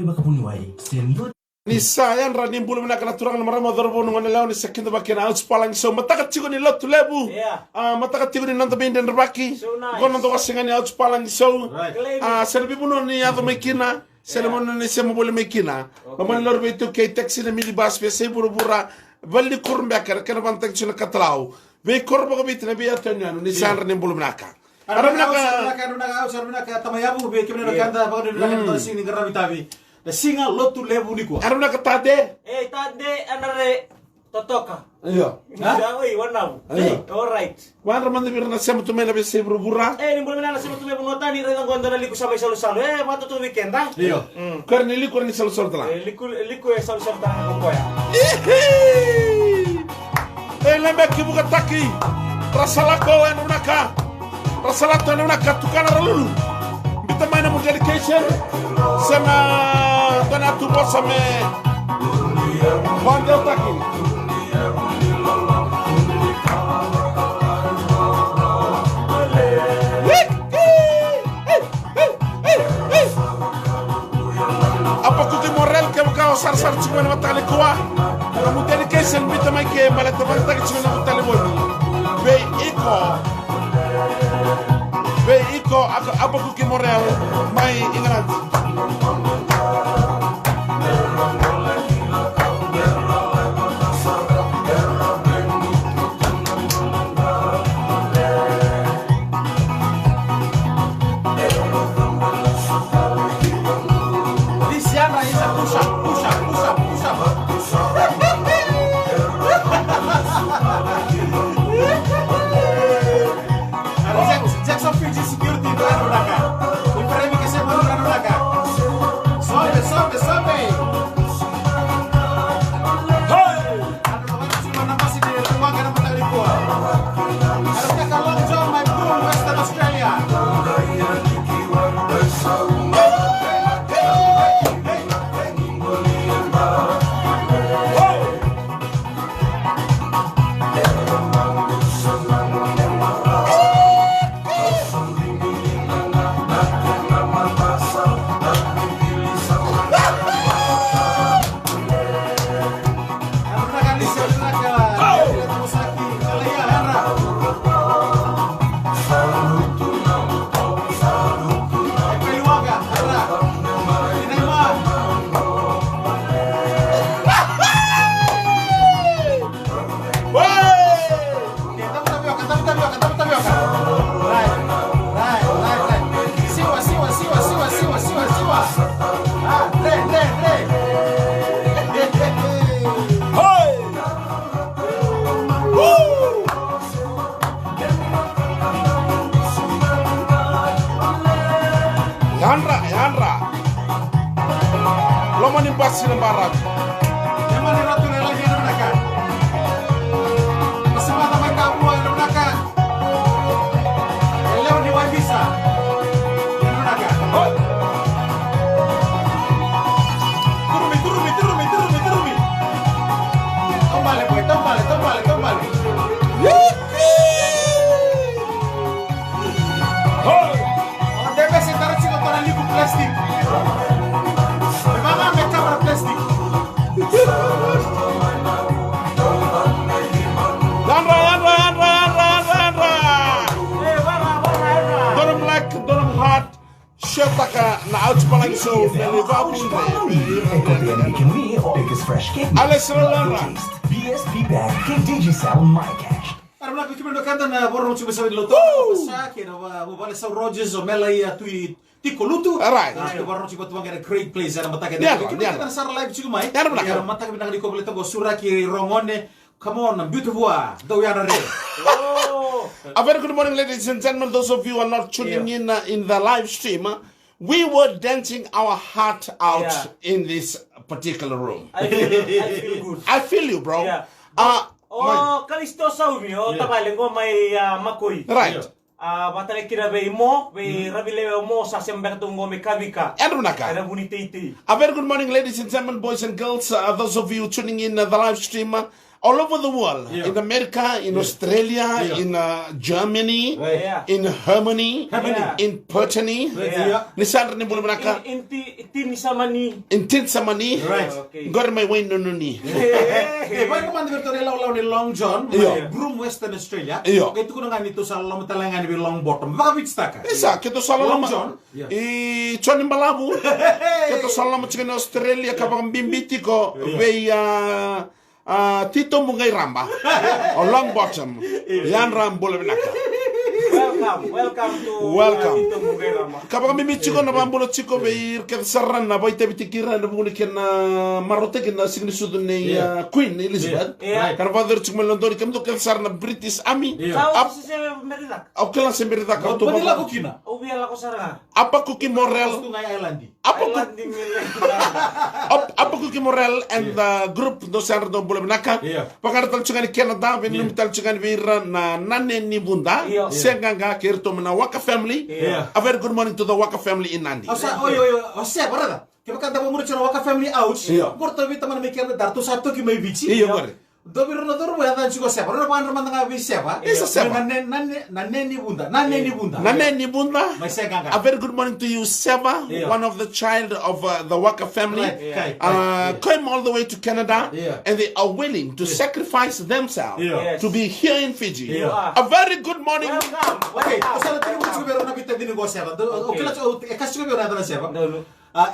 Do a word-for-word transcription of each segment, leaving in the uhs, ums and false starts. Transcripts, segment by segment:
Vakavuniwai se dua. Ni sa yadra, ni bula vinaka na turaga, na marama, cauravou, na goneyalewa, ni sa kidavaki ena Ouch Palagi Show. Mataka tiko ni Lotulevu. Yeah. A, mataka tiko ni noda veidredrevaki. So nice. Qo na noda wase ga ni Ouch Palagi Show. Right. Claim it. A, se na veivanua ni yaco mai kina. Se na, yeah, vanua ni sema voli mai kina. Okay. Loma ni lori, veitokani, taxi, na minibus, veiyasai vuravura, valenikuro beka, era kena vakayagataki tiko na katalau. Veikoro vakaviti, na veiyanuyanu, ni sa yadra, ni bula vinaka. Yadra vinaka, yadra vinaka, yadra vinaka, yadra vinaka, tama yavu, vei kemuni na wekada, vakanuinui vinaka na siga ni qaravi tavi. Na siga Lotulevu nikua. Yadra vinaka Tade. E, Tade, yadra re, totoka. Io. Ha? Oi, wanavu. Io. Alright. Yadra mada vei ira na sema tu mai na veiyasai vuravura. E, ni bula vinaka na sema tu mai vanua tani, raica qo e dua na liku sa mai salusalu. E, vakatotoka vei keda. Io. Mm. Ko ira ni liku, ira ni salusalu tale ga. E, liku, liku e salusalu tale ga ko koya. Ihi! E, Lemeki Vukataki. Ra sa lako, yadra vinaka. Ra sa lako, yadra vinaka, tukana ra lulu. Biuta mai na nomu dedication. Se na dua na tu vosa me vakadewataki. Abakuki Morel, kevaka o sarasara tiko mai na mataka nikua, na nomu dedication, biuta mai ke, baleta vakataki tiko na nomu talevoni. Vei iko, vei iko, Ab-, Abakuki Morel mai England. This genre is a push up, push up, push up, push up. Jack-, Jackson Fiji security, yadra vinaka. Ibrahim Kesema, yadra vinaka. Sobe, sobe, sobe. Hey! Oi! Tabu tavioka, tabu tavioka, tabu tavioka. Right, right, right, right. Siwa, siwa, siwa. Ah, tre, tre, tre. Hoi! Woo! Yadra, yadra. Loma ni basi na baravi. Ema ni Ratu Lelagi, yadra vinaka. Masi mada mai Kavua, yadra vinaka. E lewe ni Waivisa. Yadra vinaka. Oi. Turumi, turumi, turumi, turumi, turumi. Taubale, boy, taubale, taubale, taubale. Oi. O Debesi tara tiko tara liku plastic. Me vaka me cover plastic. Yadra, yadra, yadra, yadra, yadra, yadra. Donum like, donum heart. Share taka na Ouch Palagi Show, me ni vavudre. Eko Beni kei mi o Eko Fresh kei mi. Alex Lalana. B S P Bank kei Digicel My Cash. Yadra vinaka vei kemuni na wekada na vakarorogo tiko mai saka ni lotu. Woo! Sa kei na va-, vale Sau Rogers, o Mela ia tu i Tiko Lutu. All right. A, tiko vakarorogo tiko vata ga ena Great Place ena mataka ni. Ni yadra, ni yadra. Keda na sara live tiko mai. Ni yadra vinaka. Ena mataka vinaka ni ko baleta qo Suraki Rogone. Come on, beautiful. Dou yadra re. Oh. A very good morning, ladies and gentlemen. Those of you who are not tuning in, uh, in the live stream, uh, we were dancing our heart out in this particular room. I feel, I feel good. I feel you, bro. Yeah. Uh, o Kalisto Saumi, o tavale qo mai, uh, Makoi. Right. Yeah. A, vata kei ira vei Mo, vei Ravilewe o Mo, sa sema beka tu qo mai Kavika. Yadra vinaka. Ena vu ni teitei. A very good morning, ladies and gentlemen, boys and girls, uh, those of you tuning in, uh, the live stream, uh, all over the world. Yeah. In America, in Australia, in uh, Germany, in Germany, in Brittany. Ni sa dredre ni bula vinaka. In, in ti-, in tin samani. In tin samani. Right. Okay. Qori mai Wainononi. E, vaka mada vei ratou na ilawalawa ni Long John, mai Broome, Western Australia. Io. Qai tukuna ga ni tou sa loloma tale ga ni vei Long Bottom. Vakavititaka. Isa, keitou sa loloma. Long John. I Joni Balavu. Keitou sa loloma tiko ni Australia, ka vakabibi tiko vei a A, Tito Mugairaba. O Long Bottom. Yadra bula vinaka. Welcome, welcome to Tito Mugairaba. Ka vakabibi tiko na vakabula tiko vei ira kece sara na vakaitavitaki ira ena vuku ni kena marautaki na siga ni sucu nei a Queen Elizabeth. Ka na vakacuru tiko mai Lodoni kemudou kece sara na British Army. Au kila se bera ni caka. Au via lako sara ga. Apakuki Morel. Apakuki Morel and the group, dou sa yadra dou bula vinaka. Vakayadrati tale tiko ga ni Canada, veinanumi tale tiko ga ni vei ira na Nane ni Vuda. Segaga kei iratou mai na Waka family. A very good morning to the Waka family in Nadi. Kevaka da vakamuri tiko na Waka family out. Qori tou veitamani mai Canada, ratou sa toki mai Viti. Dou vei rau na cauravou e yacana tiko o Seva. Rau na vakayadrati mada ga vei Seva. Isa Seva. Na ne, na ne, na ne ni vuda. Na ne ni vuda. Na ne ni vuda. Mai Segaga. A very good morning to you, Seva, one of the child of uh, the Waka family. Came all the way to Canada and they are willing to sacrifice themselves to be here in Fiji. A very good morning. Welcome. Okay, o sa na tiko vei rau na veitacini qo Seva. O kila tiko, e kasi tiko vei rau na yacana Seva.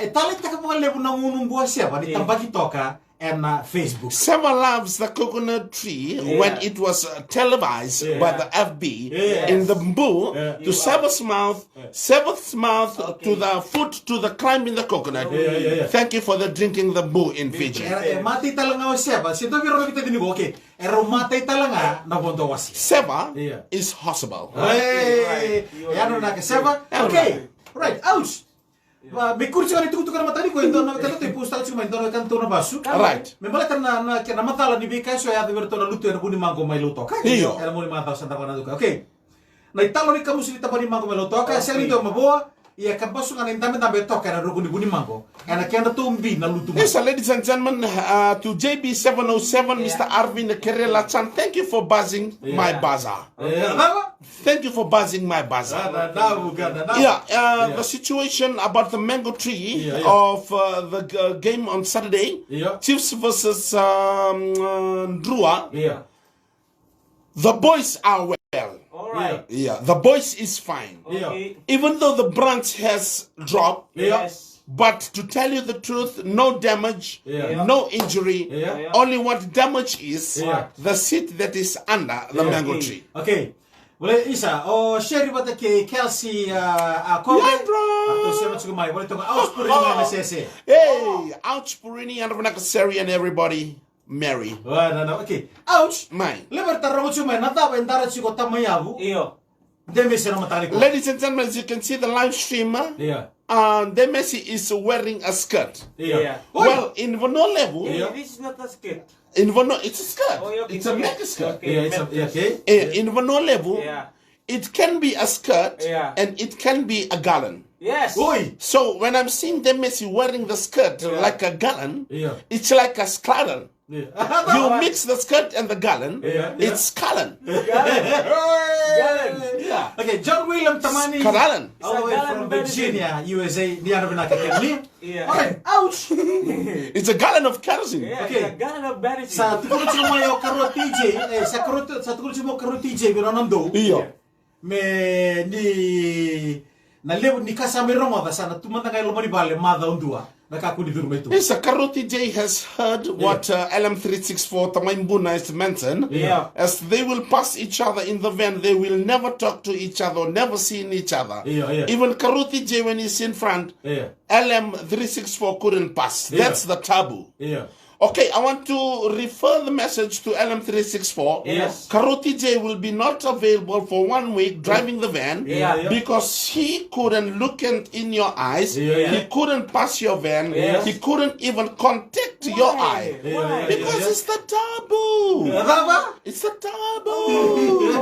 E taleitaka vakalevu na gunu qo Seva ni tabaki toka ena Facebook. Seva loves the coconut tree when it was uh, televised by the F B in the Mbu to Seva's mouth, Seva's mouth to the foot to the climb in the coconut. Thank you for the drinking the Mbu in Fiji. E matai tale ga o Seva, se dou vei rau na veitacini qo, okay. E rau matai tale ga na vodo wasi. Seva is possible. E, e ano naka Seva. Okay, right, out. Va, me kuri tiko na itukutuku ena mataka nikua, e dua na wekada tou i postaka tiko mai, e dua na wekada tou na vasu. Right. Me baleta na, na, na macala ni veika eso e yaco vei iratou na lutu ena Vunimaqo mai Lautoka. Io. Ena Vunimaqo sa da vaka na tuka. Okay. Na italo ni kamusu ni tabana ni maqo mai Lautoka, e sega ni dua e mavoa, ia ka basu ga na idabedabe e toka ena ruku ni Vunimaqo. Ena kedratou bi na lutu mai. Yes, ladies and gentlemen, uh, to J B seven oh seven, Mister Arvin Kerela Chan, thank you for buzzing my buzzer. Thank you for buzzing my buzzer. Yeah, uh, the situation about the mango tree of uh, the uh, game on Saturday, Chiefs versus um, uh, Drua. The boys are well. All right. Yeah, the boys is fine. Okay. Even though the branch has dropped, but to tell you the truth, no damage, no injury. Only what damage is the seed that is under the mango tree. Okay. Vale, isa, o Sherry vata kei Kelsey, uh, a Kobe. Yeah, bro. Ratou sema tiko mai, vale toka, au spuri na sese. Hey, ouch, Purini, and Sherry and everybody. Mary. Wa, na, na, okay. Ouch. Mai. Lever ta rogo tiko mai, na cava e dara tiko tamai yavu. Io. Demesi na mataka nikua. Ladies and gentlemen, as you can see the live stream, uh, Demesi is wearing a skirt. Io. Well, in Vanua Levu, this is not a skirt. In Vanua, it's a skirt. Oh, yeah, okay, it's a mega skirt. Okay, yeah, it's a, okay. Eh, in Vanua Levu, it can be a skirt and it can be a galan. Yes. Oi. So when I'm seeing Demesi wearing the skirt like a galan, it's like a skralan. You mix the skirt and the galan, it's skalan. Galan. Galan. Yeah. Okay, John William Tamani. Skalan. All the way from Virginia, U S A. Ni yadra vinaka kemuni. All right, ouch. It's a gallon of kerosene. Okay. It's a gallon of kerosene. Sa tukuna tiko mai o Karua T J, e, sa Karua, sa tukuna tiko mai o Karua T J vei nona dou. Io. Me ni na levu ni ka sa mai rogoca sa na tu mada ga e loma ni vale macawa dua. Na ka kua ni curu mai tu. Yes, Karua T J has heard what uh, L M three six four Tamai Buna has mentioned. Yeah. As they will pass each other in the van, they will never talk to each other or never see each other. Yeah, yeah. Even Karua T J when he's in front, L M three six four couldn't pass. That's the taboo. Okay, I want to refer the message to L M three six four. Yes. Karua T J will be not available for one week driving the van because he couldn't look in, in your eyes. He couldn't pass your van. He couldn't even contact your eye. Because it's the taboo. It's the taboo.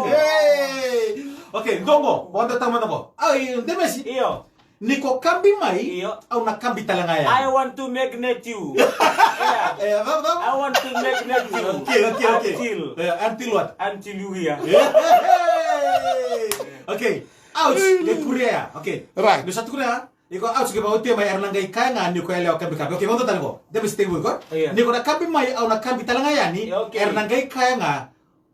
Okay, dongo, wanda tamana ko. Ai, Demesi. Io. Ni ko kabi mai, io, au na kabi tale ga yani. I want to magnet you. Yeah. E, va, va. I want to magnet you. Okay, okay, okay. Until, e, until what? Until you here. Hey! Okay. Ouch. Ke kuria. Okay. Right. Ni sa tu kuria. Iko ouch ke vautia mai era na qai kaya ga ni ko yalewa kabikabi. Okay, vauta tale ko. Debe stay with ko. Yeah. Ni ko na kabi mai, au na kabi tale ga yani. Yeah, okay. Era na qai kaya ga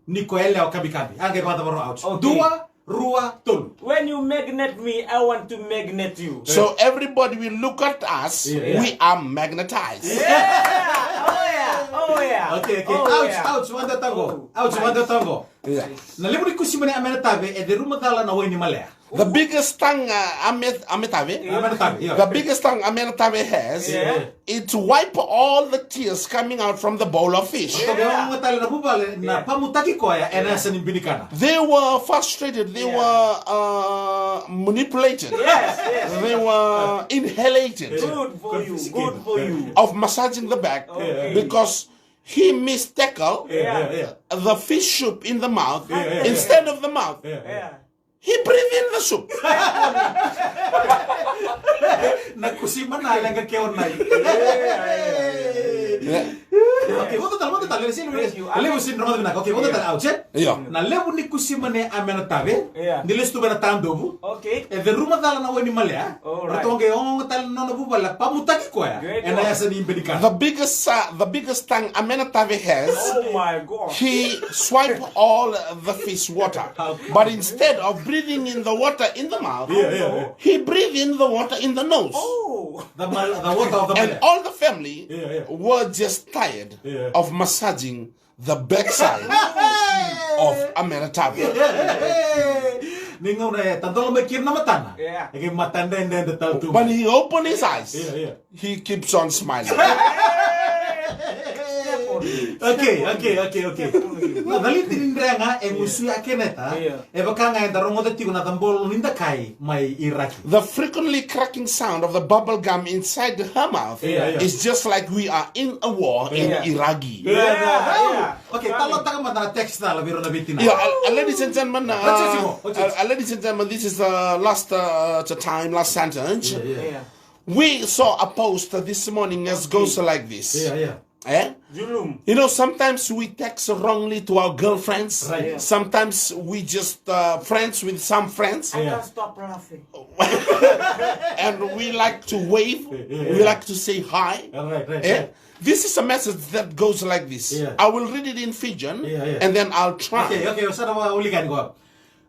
ni ko yalewa kabikabi. A qai vata varo ouch. Okay. Dua, rua, tolu. When you magnet me, I want to magnet you. So everybody will look at us, yeah, yeah, we are magnetized. Yeah. Oh yeah. Oh yeah. Okay, okay. Oh, ouch, yeah, ouch, vada taqo. Oh. Ouch, vada taqo. Yeah. Na levu ni kusi mane a mena tave e ceruma cala na wai ni malea. The biggest tongue, uh, Ahmed, Ahmed Tabe. Yeah. Ahmed Tabe, yeah. The biggest tongue Ahmed Tabe has, yeah, it wipe all the tears coming out from the bowl of fish. Toka, yeah, oqo tale na vuvale na, yeah, pamutaki koya ena, yeah, yasa ni binikana. They were frustrated. They, yeah, were, uh, manipulated. Yes, yes. They were inhalated. Good for you. Good for you. Of massaging the back, okay, because he missed tackle, yeah, yeah, yeah, the fish soup in the mouth, yeah, yeah, yeah, instead of the mouth. Yeah, yeah. He breathed in the soup. Na kusi mana leqa ke o nai. Yeah. Okay, vauta tale, vauta tale, levu sini, thank you, levu sini rogoca vinaka. Okay, vauta tale, yeah, ouch, e? Io. Na levu ni kusi mane a mena tave. Yeah. Ni lesu tu vei na tadovu. Okay. E ceruma cala na wai ni malea. All right. Ratou qai oqo tale na nona vuvale, pamutaki koya. Great. Ena work. Yasa ni binikana. The biggest, uh, the biggest tongue Ahmed Tabe has. Oh my God. He swipe all the fish water. How come? But instead of breathing in the water in the mouth, yeah, yeah, yeah, he breathed in the water in the nose. Oh. The mal-, the water of the malea. And all the family, yeah, yeah, were just tired, yeah, of massaging the backside of Ahmed Tabe. Ni gauna e tadola mai kina na matana. Yeah. E ke mata dredre tale tu. When he opened his eyes, yeah, yeah, he keeps on smiling. Okay, okay, okay, okay. Na caliti ni dre ga e gusu ya Keneta. Yeah. E vaka ga eda rogoca tiko na cabolo ni dakai mai Iraki. The frequently cracking sound of the bubble gum inside her mouth, yeah, yeah, is just like we are in a war in, yeah, Iraq. Yeah, yeah, yeah. Okay, talotaka mada na text tale vei ira na veitinani. Yeah, uh, uh, ladies and gentlemen, uh, uh, uh, ladies and gentlemen, this is the last, uh, time, last sentence. Yeah, yeah. Yeah. We saw a post this morning as goes like this. Yeah, yeah. Eh? Julum. You know, sometimes we text wrongly to our girlfriends. Right. Yeah. Sometimes we just, uh, friends with some friends. I, yeah, can't stop laughing. And we like to wave. Yeah, yeah, yeah. We like to say hi. All right, right, eh? Right. This is a message that goes like this. Yeah. I will read it in Fijian, yeah, yeah, and then I'll try. Okay, okay, o sa na wa ulikani ko.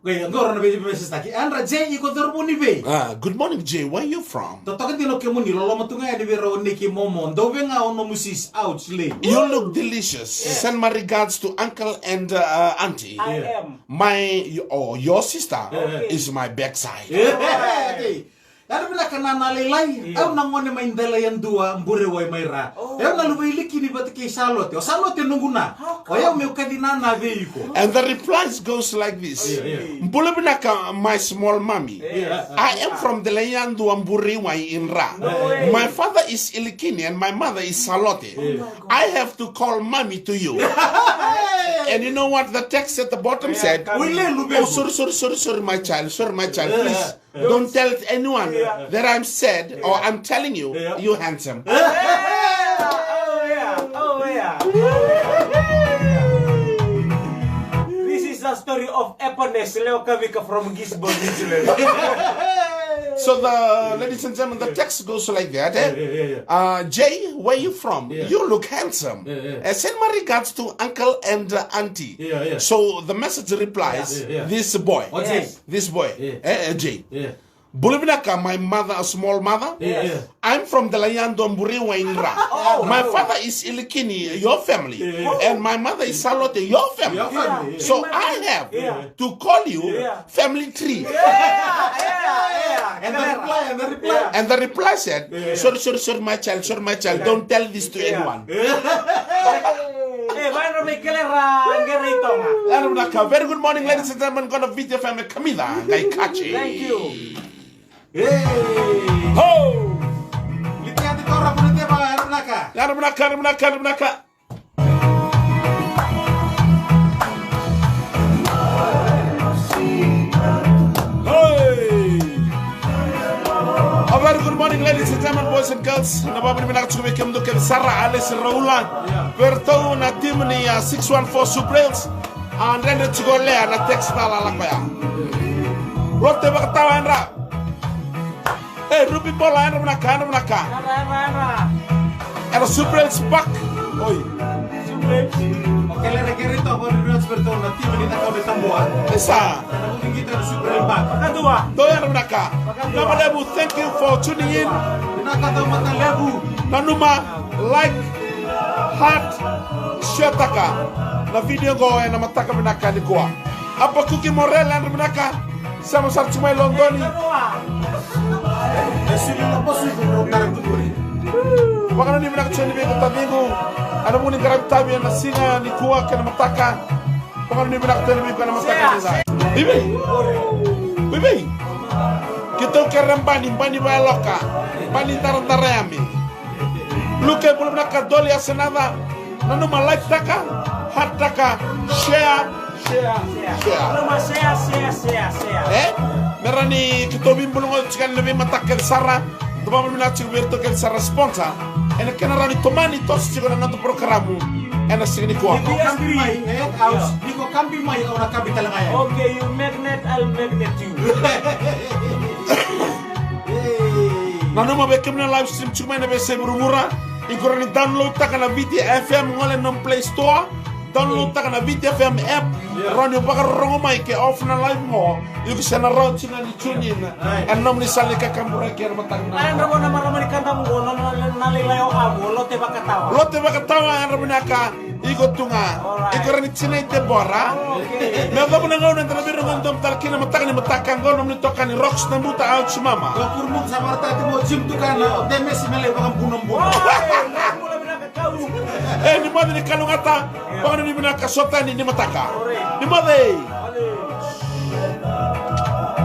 Qai, qo rau na vei message taki. Yadra Jay, iko cauravou ni vei? Ah, good morning, Jay. Where you from? Totoka dina o kemuni, loloma tu ga yani vei rau o Niki, Momo. Dou vei ga o nomu sis, ouch, lei. You look delicious. Yes. Send my regards to uncle and, uh, auntie. I am. My, oh, your sister, okay, is my backside. Yeah. Okay. Yadra vinaka nana lailai. Io. Au na gone mai Delaiyadua, Burewai mai Ra. Oh. Au na luve i Likini vata kei Salote. O Salote noqu na. How come? O yau meu kaci nana vei iko. And the replies goes like this. Io, io. Bula vinaka, my small mommy. Yes. Io. I am from Delaiyadua, Burewai in Ra. No way. My father is Ilikini and my mother is Salote. Io. Oh my God. I have to call mommy to you. And you know what the text at the bottom said? Yeah, come on. Oh, sorry, sorry, sorry, sorry, my child. Sorry, my child. Yeah. Please. Don't tell anyone that I'm sad or I'm telling you, you handsome. Yeah. Oh, yeah. Oh, yeah. This is a story of Epanes Leokavika from Gisborne, New Zealand. So the, ladies and gentlemen, the text goes like that, eh? Yeah, yeah, yeah, yeah. Uh, Jay, where you from? Yeah. You look handsome. Yeah, yeah. Uh, send my regards to uncle and, uh, auntie. Yeah, yeah. So the message replies, yeah, yeah, yeah, this boy. Oh, Jay. Yes. This boy, yeah, eh, eh, Jay. Yeah. Bula vinaka, my mother, a small mother. Yeah, yeah. I'm from Delaiyadua, Burewai in Ra. Oh. My father is Ilikini, your family. Yeah, yeah. And my mother is Salote, your family. Your family, yeah. So I have, yeah, to call you, yeah, family tree. Yeah, yeah, yeah. And the reply, and the reply. Yeah. And the reply said, yeah, yeah, sorry, sorry, sorry, my child, sorry, my child. Yeah. Don't tell this to anyone. Yeah. Eh, vai na mai kelera, ngere i Toga. Yadra vinaka. Very good morning, ladies and gentlemen. Qo na Viti F M e kamica qai kaci. Thank you. Hey. Ho! Litiati tora kuna teva, yadra vinaka. Yadra vinaka, yadra vinaka, yadra vinaka. Hey! Morning, ladies and gentlemen, boys and girls. Na vakavinavinaka tiko vei kemudou kece sara, Alesi Raula. Vei iratou na team ni, a, six one four Subrails. A, dredre tiko lea na text tale lako ya. Rote vakatawa yadra. E, Ruby Bola, yadra vinaka, yadra vinaka. Yadra, yadra, yadra. Era Subrails back. Oi. Subrails. O kele ra kere to, ko ni transfer to na team ni Takau de Tabua. Isa. Era vuki kita na Subrails back. Vakadua. Dou yadra vinaka. Vakadua. Nabalevu, thank you for tuning in. Vinaka Taumatalevu. Nanuma, like, heart, share taka na video qo ena mataka vinaka nikua. Apakuki Morel, yadra vinaka. Sema sara tiko mai Lodoni. Vakanuinui vinaka tiko yani vei iko taciqu. Ena vuku ni qaravi tavi ena siga nikua kei na mataka. Vakanuinui vinaka tiko yani vei iko ena mataka nikua. Vivei. Vivei. Keitou kere Bani, Bani Vailoka. Bani Daradara Yame. Luke, bula vinaka, Doli Asenaca. Nanuma, like taka, heart taka, share, share, share. Nanuma, share, share, share, share. E? Me rawa ni keitou veibulugoti tiko yani na veimataka kece sara. Dou vakavinavinaka tiko vei iratou kece sara sponsor. Ena kena rawa ni tomani toso tiko na noda porokaramu ena siga nikua. Ni ko kabi mai, e? Au, ni ko kabi mai, au na kabi tale ga yani. Okay, you magnet, I'll magnet you. Nanuma vei kemuni na live stream tiko mai na veiyasai vuravura. Iko rawa ni download taka na Viti F M, gole na nomu Play Store. Download taka na Viti F M app. Rawa ni vakarorogo mai ke off na live qo. Iko se na rawa tiko ga ni tune in ena nomuni sala ni kakaburaki ena mataka vinaka. Yadra qo na marama ni kadamu qo, na, na, na, na lailai o Avu, o Lote Vakatawa. Lote Vakatawa, yadra vinaka. Iko tu ga. Alright. Iko rawa ni tinai Debora. Okay. Me yacova na gauna eda na veirogoci domo tale kina mataka ni mataka qo, nomuni itokani Rocks Nabuta, au Jim Mama. Ko Kurumuku sa vakaraitaka tiko o Jim Tukana, o Demesi me lai vakabunabuna. Oi, bula vinaka kau. E, ni moce ni kalougata, vakanuinui vinaka, sota yani ni mataka. Alright. Ni moce.